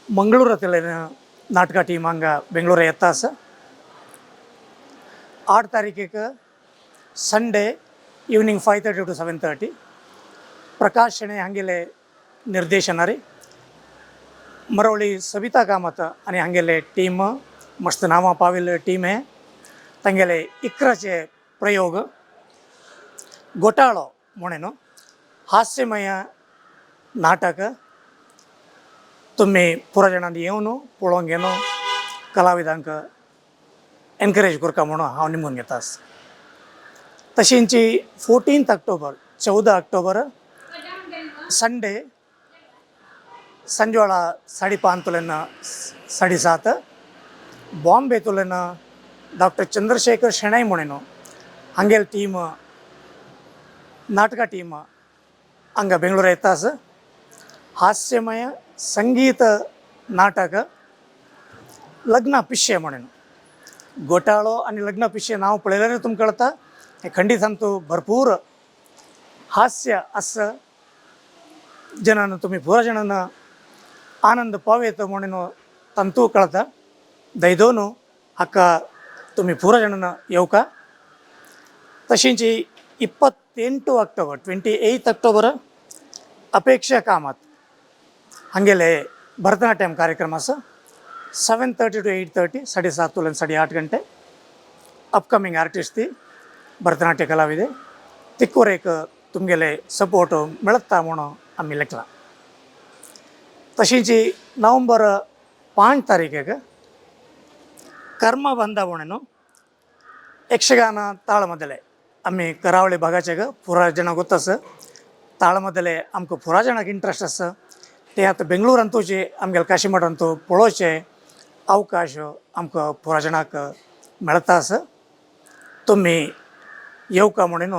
मंगळूरांतल्यान नाटका टीम हांगा बेंगळुरा येता आसा. 8 तारखेक Sunday evening 5:30 to 7:30, Prakash Shenoy हांगेले निर्देशनारी, मरवळी Savita Kamat आनी हांगेले टीम, मस्त नांवां पाविल्ले टीम हे. तांगेले 11चे प्रयोग घोटाळो म्हणून हास्यमय नाटक. तुमी पुरा जाणांनी येवन पळोवंक येवन कलाविदांक एनकरेज करका म्हणून हांव निमून घेता. तशींची 14 ऑक्टोबर, 14 ऑक्टोबर संडे, संजवेळा 5:30 तुलेन 7:30, बाॉम्बे तुलेन डॉक्टर चंद्रशेखर ಶೆಣೈ म्हणून हांगेल टीम, नाटका टीम हांगा बेंगळूर येता आसा. हास्यमय संगीत नाटक लग्न पिश्शे म्हणून. घोटाळो आनी लग्न पिश्शे नांव पळयल्यार तुमकां कळता, हें खंडीत आमचो भरपूर हास्य आसा. जनान तुमी पुरा जणांना आनंद पावयता म्हणून तांतू कळता. दयदोन हाका तुमी पुरा जाणांना येवका. तशींच 28 ऑक्टोबर, 28 ऑक्टोबर, अपेक्षा कामत हांगेले भरतनाट्यम कार्यक्रम आसा, 7:30 to 8:30, 7:30 तुल्यान 8:30 ಗಂಟೆ. ಅಪ್ಕಮಿಂಗ್ ಆರ್ಟಿಸ್ಟ್ ತಿ ಭರತನಾಟ್ಯ ಕಲಾವಿದೆ ತಿಕ್ಕೋರೇक तुमगेले सपोर्ट मेळता म्हणून आमी लेखला. तशींच नोव्हेंबर 5 तारीखेक कर्मबंध म्हणून यक्षगाನ ताळमदले. आमी करावळी भागाचे पुरा जाणां गोत्त आसा, ताळमदले आमकां पुरा जाणांक इंट्रस्ट आसा. ते आतां बेंगळूरांतूचे आमगेले काशीमठांतू पळोवचे अवकाश आमकां पुरा जाणांक मेळता आसा. तुमी येवका म्हणून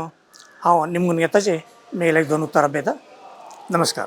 हांव निमगून घेताचे. मेल एक दोन उत्तरां बेता. नमस्कार.